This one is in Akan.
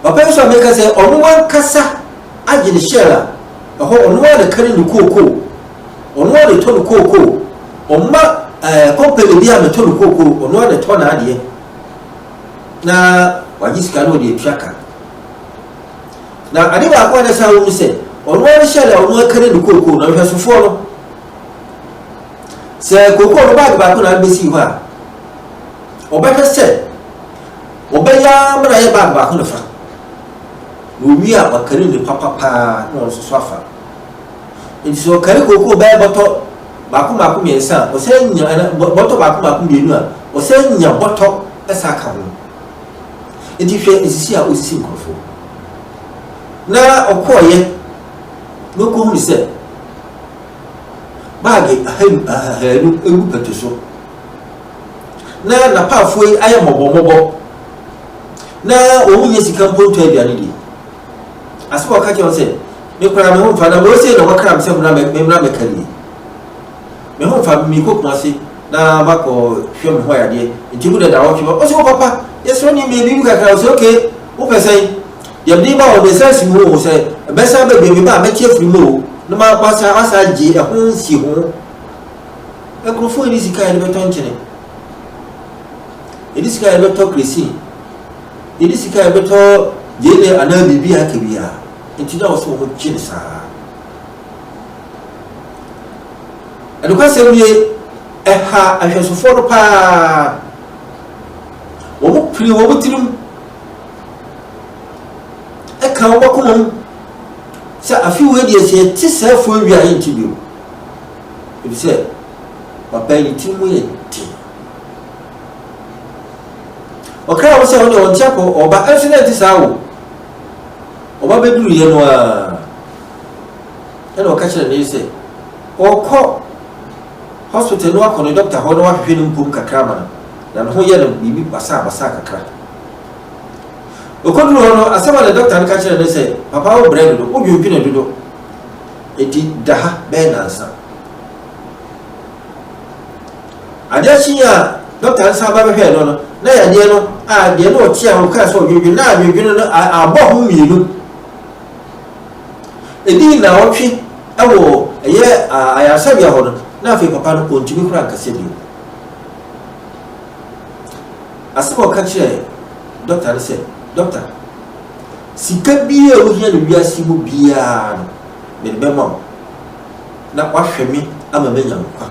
Papa yi nso a meka sɛ ɔno ankasa agye ne shell a ɛhɔ ɔno ara na kari ne kookoo, ɔno ara na ɛtɔ ne kookoo, ɔmma ɛɛ kɔmpani bi a metɔ ne kookoo, ɔno ara na ɛtɔ n'adeɛ na wagye sika na ɔde atua ka. Na ade baako a na ɛsan wɔ mu sɛ ɔno ara ne shell a ɔno akari ne kookoo na nhwɛsofoɔ no sɛ kookoo no baage baako na abɛsi hɔ a ɔbɛhwɛ sɛ Wɔbɛyɛ ara ma no ayɛ bag baako na fa. Na owie a, wakari no papa paa na ɔno nso so afa. Nti sɛ ɔkari kookoo bɛyɛ bɔtɔ baako mmaako mmiɛnsa a, ɔsan nya ana bɔtɔ baako mmaako mmienu a, ɔsan nya bɔtɔ san ka ho. Nti hwɛ nsisi a ɔsisi nkurɔfoɔ. Na ɔkɔɔyɛ na ɔkɔhunu sɛ baage ahanu ahanu gu pɛto so. na n'apaafoɔ yi ayɛ mmɔbɔmmɔbɔ na wɔn nyɛ sika mpo ntɔ aduane di. Asɛm a ɔka kyerɛ wɔn sɛ, me koraa me ho mfa na wɔn sei na wɔkra me sɛ mmra memmra mmɛka nie. Me ho mfa me mekɔ Kumase na makɔ hwɛ me ho ayadeɛ nti mu dada wɔtwe ɔsɛ wo papa yɛsrɛ ne mmienu bi kakra ɔsɛ okay wopɛ sɛn deɛ mede ba wɔ ne nsa si mu o sɛ ɛbɛsan ba bio me ba a mɛte afiri mu o na ma wasa wasa gye ɛho nsi ho. Nkurɔfoɔ nni sika a yɛde bɛtɔ nkyene. Yɛde sika a yɛde bɛtɔ kresin. Yɛde sika a yɛde bɛtɔ gyeene anaa biribi a aka biara. Nti na wɔsɛ wɔn gye no saa. Ɛnokwasɛm nie, ɛha ahwɛsofoɔ no paa. Wɔn piri wɔn tirim ɛka wɔn akoma mu sɛ afe wei deɛ sɛ yɛte saa afuo wie a yɛnte bio. Efisɛ papa yi ne tiri mu yɛ den. Ɔkaa wo sɛ ɔne ɔnte akɔ ɔba ɛnso na ɛnte saa o. Ɔba bɛduru yɛ no ara ɛna ɔka kyerɛ ne yere sɛ ɔkɔ hospital no akɔ ne dɔkta hɔ na wahwehwɛ ne mpom kakra ama no na ne ho yɛ no biribi basaa basaa kakra. Ɔkɔduru hɔ no asɛm a ne dɔkta no ka kyerɛ no sɛ papa wo brɛ dodo wodwendwene dodo. Enti da ha bɛyɛ nnansa. Adeɛ kyeeɛ a dɔkta no san ba bɛhwɛɛ no no, na yadeɛ no a deɛ na ɔte a ɔkaa sɛ ɔdwendwene na adwendwene no abɔ ho mmienu. Ɛdii nnawɔtwe wɔ ɛyɛ ayaresabea hɔ no, na afei papa no ɔntumi koraa nkasa bio. Asɛm a ɔka kyerɛɛ dɔkta no sɛ, dɔkta, Sika biara a wohia no wiase mu biara no, mede bɛma wo, na woahwɛ me ama manya nkwa.